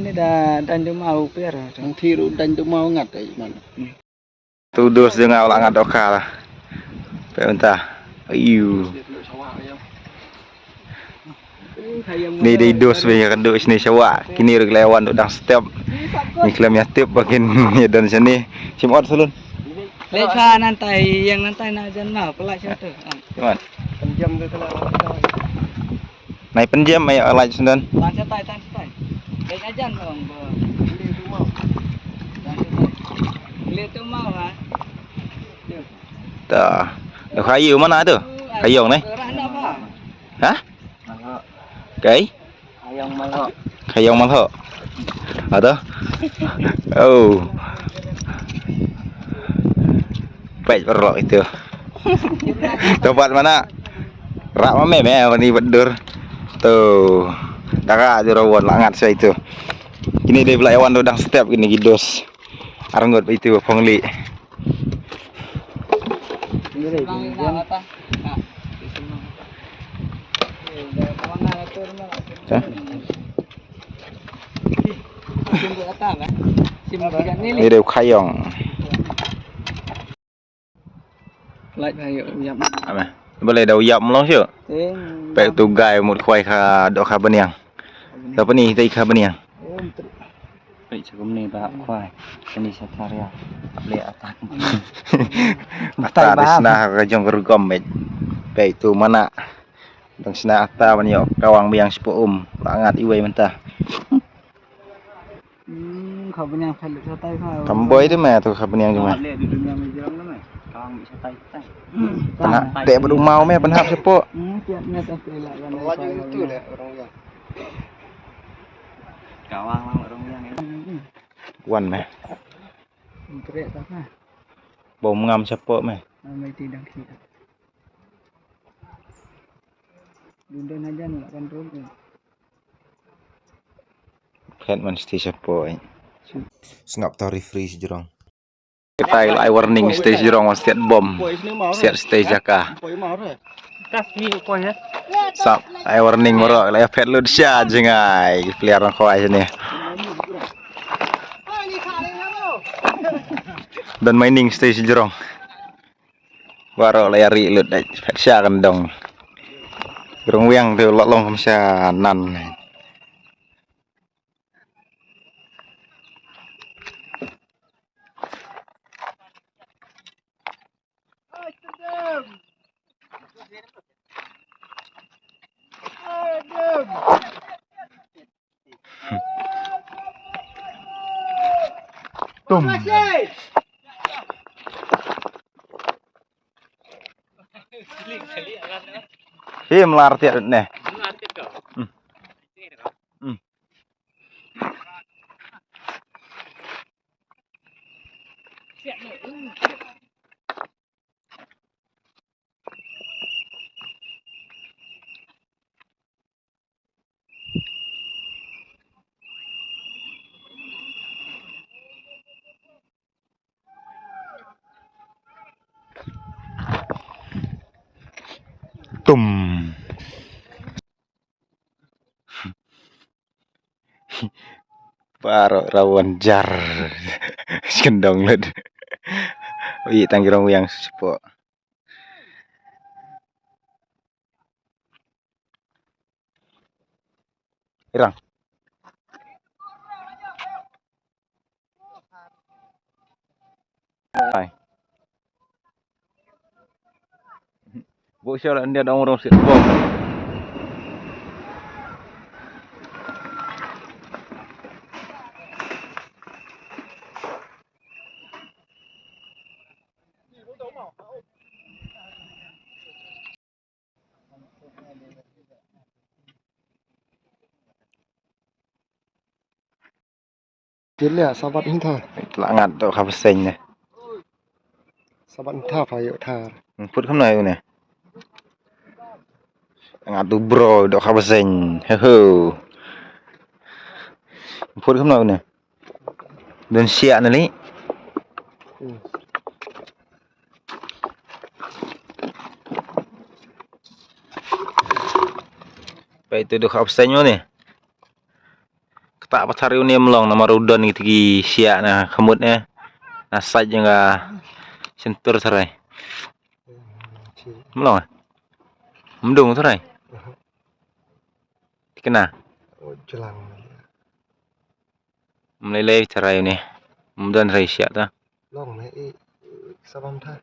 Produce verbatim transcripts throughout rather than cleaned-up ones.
kane da dang dum au per. Ang thiru dang dum au ngat ai man. Tu dos jong nga u la ngat dohkha la. Peit mynta. Aiu. Ni dei dos ba ïa kynduh shane sha wah. Kine ruh ki la wan dang step. Ngi khlem ïa tip ba kin ïa don shane. Shim ot sa Lun. Leit sha nangtai, ïeng nangtai na jan ma pynlait sha tu. Shim ot. Nai pynjem ai lait sha nangtai. Tan shatai, tan shatai. Leit na jan ma ong ba. Tan shatai. Leit tu ma ha. Ta. Kha ïew mana tu? Kha ïong ne? Ha? Kai? Kha ïong malho. Ado. Oh. Peit paralok itu. To bat mana? Rak ma me me mani badur. To. Dara jero wan la ngat sa itu. Kini dei bla wan do dang step kini gidos. Arngut itu pongli. Ni dei u khayong. Lait ha ïoh u ïap. Ame. Balei da u ïap mlong shu. Pek tu gai mut khwai kha doh kha bniang. Kha bniang. Kha bniang, hita kha bniang. Pek sa kumne ba khwai. Kani sa tharia. Le atak. Batai ba. Sna ka jong ka rugom met. Pek tu mana. Dang sna ata ban ïoh kawang biang shu um. Ba ngat iwei mynta. Hmm, kha bniang phet lut shatai kha. Tam boi de me tu kha bniang jong me. Tang te bad u maw me pynhap shapoh. Hmm, tiap me tas te la kan. Laju tu le orang yang. Kawang lang orang yang. Wan me. Entrek ta kha. Bom ngam shapoh me. Amai ti dang khi. Dundon aja nolak kan rum. Phet man stage shapoh. Sngap tau referee sejrong. Kita ai warning stage jrong wan siat bom. Siat stage jaka. Kas ni ko ya. Sap ai warning moro la phet lut sha jingai player nang khwai sini. Don mining stage jrong. Baroh la ïari lut dei phet sha kan dong. Rung wiang tu la long kam sha nan. Tum. Hi mlar tiat ne. Hmm. Hmm. Tum. Baroh rawan jar. Skendong lad. Ui tang jrong wiang sepo. Irang. Hai. Bo sha la ndia dong rong sit bom. Jil ya sabat hintha. La ngat to kha bseng ne. Sabat hintha pha yo thar. Put kham nai ne. Ngat tu bro do kha bseng. He he. Put kham nai ne. Don siak na li. Hmm. Peit tu duk abstain mo ni. Kata pathar uni mlong namar u don kiti ki siak na khmut ne. Na sait jong ka sentur tharai. Mlong. Mdung tharai. Tikna. Oh, jelang. Mlei lei tharai ne. Mdon tharai siak ta. Long ne i, i sabam tha.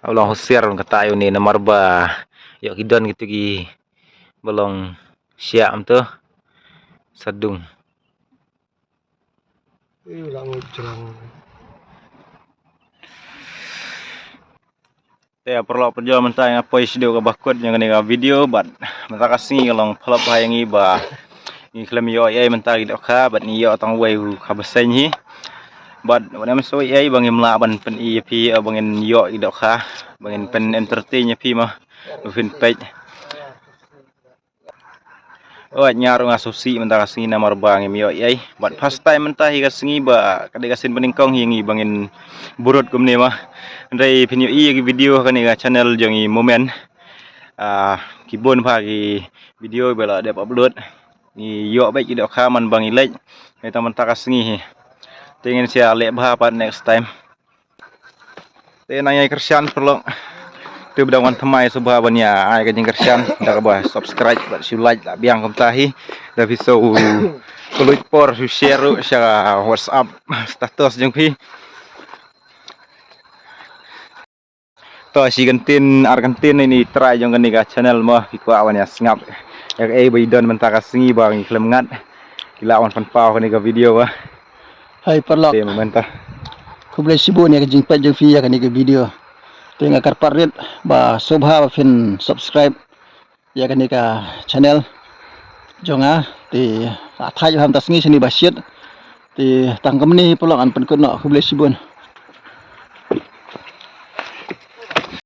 Au long husiar kata ïa une namar ba ïoh ki don kitu ki ba long siak mtu. Sadung. Ïa la ngi jrang. Te paralok parajor mynta nga poi sha ka bakut jong kane ka video bad mynta ka sngi ka long phlop ha ïa ngi ba ngi khlem ïoh ei mynta ki dohkha bad ngi ïoh tang wei u kha bseiñ hi. Bad wat ym soi ei ba ngim lah ban pyni ïa phi, eh, ba ngin ïoh ïa ki dohkha, ba ngin pyn entertain ïa phi mo, ba phin peit. Oi, nga ruh nga sngewsih mynta ka sngi namar ba ngim ïoh ei. Bad first time mynta hi ka sngi ba ka dei ka sien banyngkong hi ngi ba ngin burut kumne mo. Hynrei phin ïohi ïa ki video ha kane ka channel jong i Momen. Ah, ki bun bha ki video ba la dep upload. Ngi ïoh beit ki dohkha man ba ngi leit. Hynrei tang mynta ka sngi hi. Te ngin sa leh bha pat next time. Te nang ïai kyrshan paralok. Te ba dang wan thymmai sngewbha ban ïa ai ka jingkyrshan da kaba subscribe bad shu like la biang kumta hi. Da phi shu kylluid por shu share ruh sha WhatsApp status jong phi. To shi kyntien ar kyntien ïa ini i trai jong kane ka channel mo, phi kwah ban ïa sngap ïa kaei ba i don mynta ka sngi ba ngi khlem ngat. Ki lah wan pynpaw kane ka video ba. Hai paralok. Te mynta. Khublei shibun ïa ka jingpeit jong phi ïa kane ka video. Te nga kyrpad rit ba sngewbha ba phin subscribe ïa kane ka channel jong nga. Te la thait bha mynta sngi shane ba shit. Te tang kumne hi paralok, ngan pynkut noh, khublei shibun.